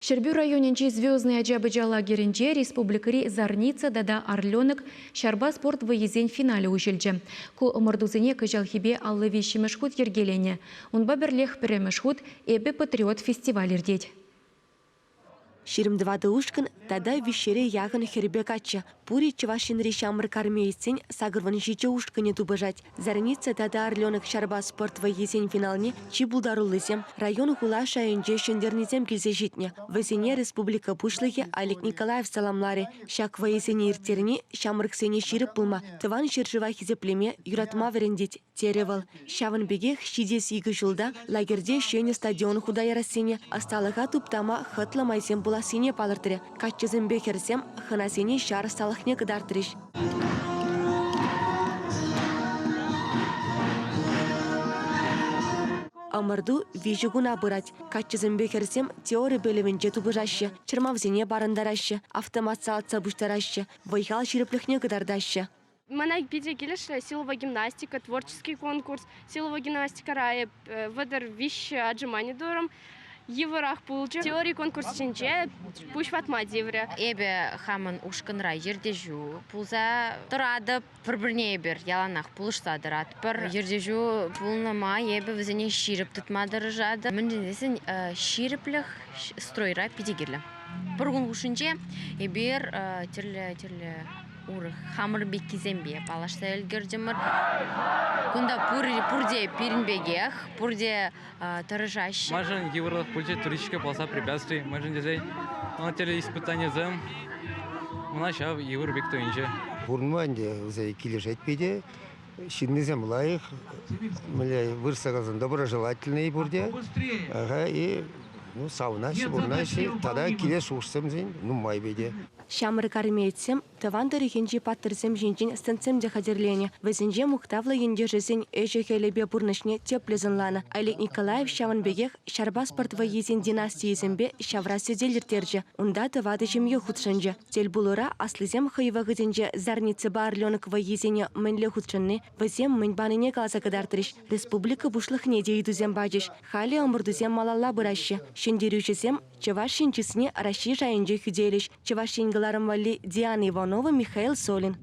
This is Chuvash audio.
Ҫӗрпӳ районӗнчи Звездный ача-пӑча лагерӗнче республикӑри Зарница тата Орленок ҫарпа спорт вӑййисен финалӗ уҫӑлчӗ. Ку ӑмӑртусене кӑҫалхипе 53-мӗш хут йӗркеленӗ. Унпа пӗрлех пӗрремӗш хут «Эпӗ патриот» фестиваль иртет. 24 ушкӑн тата виҫҫӗре яхӑн хӗрпе каччӑ. Пурӗ Чӑваш Енри ҫамрӑк армеецсен 87 ушкӑнӗ тупӑшать. Зарница тата Орленок ҫарпа спорт вӑййисен финалне чи пултаруллисем, район-хула шайӗнче ҫӗнтернисем килсе ҫитнӗ. Вӗсене республика Пуҫлӑхӗ Олег Николаев саламларӗ. Ҫак вӑйӑсене ирттерни ҫамрӑксене ҫирӗп пулма, Тӑван ҫӗршыва хисеплеме, юратма вӗрентет. терӗ вӑл. Ҫавӑн пекех ҫитес икӗ ҫулта лагерьте ҫӗнӗ стадион хута ярассине, ӑсталӑха туптама хӑтлӑ майсем пулассине палӑртрӗ. Каччӑсемпе хӗрсем хӑнасене ҫар ӑсталӑхне кӑтартрӗҫ. Ӑмӑрту виҫӗ куна пырать. Каччӑсемпе хӗрсем теори пӗлӗвӗнче тупӑшаҫҫӗ, чӑрмавсене парӑнтараҫҫӗ, автомат салатса пуҫтараҫҫӗ, вӑй-хал ҫирӗплӗхне кӑтартаҫҫӗ. Мана питӗ килӗшрӗ силовая гимнастика, творческий конкурс. Силовая гимнастикӑра эп 33 отжимани турӑм. Йывӑрах пулчӗ. Теори конкурсӗнче пуҫ ватма тиврӗ. Эпӗ хамӑн ушкӑнра ертӳҫӳ пулса тӑратӑп. Пӗр-пӗрне эпир яланах пулӑшса тӑратпӑр. Ертӳҫӳ пулнӑ май эпӗ вӗсене ҫирӗп тытма тӑрӑшатӑп. Мӗншӗн тесен ҫирӗплӗх стройра питӗ кирлӗ. Пӗр кун хушшинче эпир тӗрлӗ-тӗрлӗ урӑх хамӑр пеккисемпе паллашса ӗлкӗртӗмӗр. Кунта пурте пирӗн пекех, пурте тӑрӑшаҫҫӗ. Маншӑн йывӑрлӑх пулчӗ туристика полоса препятствий. Мӗншӗн тесен мана тӗрлӗ испытанисем мана ҫав йывӑр пек туйӑнчӗ. Пурӑнма ӗнтӗ вӗсене килӗшет питӗ. Ҫыннисем лайӑх, мӗнле вырӑсла каласан доброжелательные пурте. Ага, и ну, савӑнаҫҫӗ, пурӑнаҫҫӗ. Тата килес шухӑшсем нумай питӗ. Ҫамрӑк армеецсем тӑван тӑрӑхӗнчи паттӑрсем ҫинчен стендсем те хатӗрленӗ. Вӗсенче мухтавлӑ ентешӗсен ӗҫӗ-хӗлӗпе пурнӑҫне тӗплӗ сӑнланӑ. Олег Николаев ҫавӑн пекех ҫарпа спорт вӑййисен династийӗсемпе ҫавра сӗтел ирттерчӗ. Унта тӑватӑ ҫемье хутшӑнчӗ. Тӗлпулура аслисем хӑй вӑхӑтӗнче Зарницӑпа Орленок вӑййисене мӗнле хутшӑнни, вӗсем мӗн панине каласа кӑтартрӗҫ. Республика Пуҫлӑхне те ыйтусем пачӗҫ. Халӗ ӑмӑртусем малалла пыраҫҫӗ. Ҫӗнтерӳҫӗсем Чӑваш Ен чысне Раҫҫей шайӗнче хӳтӗлӗҫ. Чӑваш Ен кӑларӑм валли Диана Иванова, Михаил Солин.